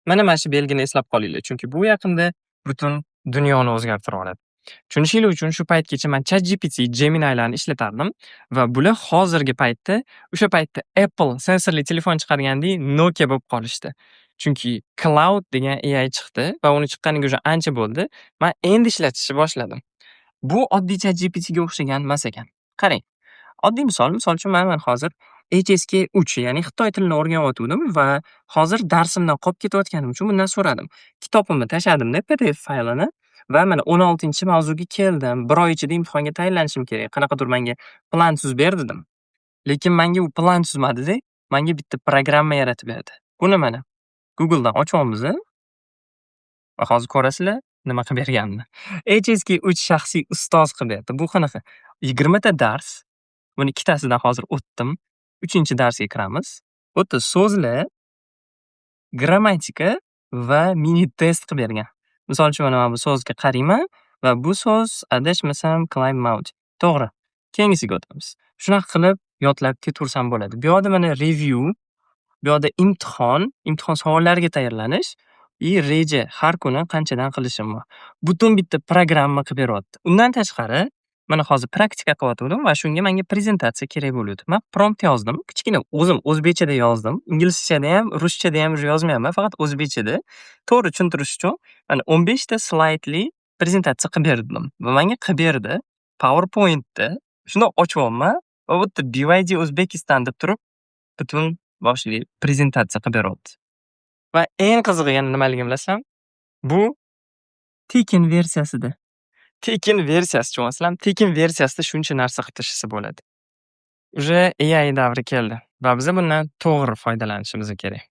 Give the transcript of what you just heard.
Mana shu belgini eslab qolinglar, chunki bu yaqinda butun dunyoni o'zgartira oladi. Tushunishinglar uchun, shu paytgacha man ChatGPT, Gemini'larni ishlatardim va bular hozirgi paytda o'sha paytda Apple sensorli telefon chiqargandek Nokia bo'lib qolishdi. Chunki Claude degan AI chiqdi va uni chiqqaniga уже ancha bo'ldi. Man endi ishlatishni boshladim. Bu oddiy ChatGPTga o'xshagan emas ekan. Qarang, oddiy misol, misol uchun, man hozir HSK 3, ya'ni xitoy tilini o'rganayotgandim va hozir darsimdan qolib ketayotganim uchun bundan so'radim. Kitobimni tashladimda, PDF faylini, va mana 16-mavzuga keldim. Bir oy ichida imtihonga tayyorlanishim kerak. Qanaqadir menga plan tuzib ber, dedim. Lekin menga u plan tuzmadida, menga bitta programma yaratib berdi. Buni mana Google'dan ochyapmiz va hozir ko'rasizlar nima qilib berganini. HSK 3 shaxsiy ustoz qilib berdi. Bu qanaqa? 20 ta dars. Buni ikkitasidan hozir o'tdim. 3-darsga kiramiz. Bu yerda so'zlar, grammatika va mini test qilib bergan. Misol uchun, mana bu so'zga qarayman va bu so'z, adashmasam, climb mountain. To'g'ri. Keyingisiga o'tamiz. Shunaqa qilib yodlab ketaversam bo'ladi. Bu yoqda mana review, bu yoqda imtihon, imtihon savollariga tayyorlanish и reja, har kuni qanchadan qilishim bor. Butun bitta programma qilib beryapti. Undan tashqari, mana hozir praktika qilyotgandim va shunga menga prezentatsiya kerak bo'luvdi. Man prompt yozdim. Kichkina o'zim o'zbekchada yozdim. Inglizchada ham, ruschada ham уже yozmayapman, faqat o'zbekchada. To'g'ri tushuntirish uchun mana 15 ta slaydli prezentatsiya qilib berdim va menga qilib berdi. PowerPointda shundoq ochyapman va bu yerda BYD Uzbekistan deb turib, butun boshli prezentatsiya qilib beryapti. Va eng qizig'i yana nimaligini bilasizlarmi? Bu tekin versiyasida. Tekin versiyasi, tushunyapsizlarmi? Tekin versiyasida shuncha narsa qilib tashlasa bo'ladi. Уже AI davri keldi va biza bundan to'g'ri foydalanishimiz kerak.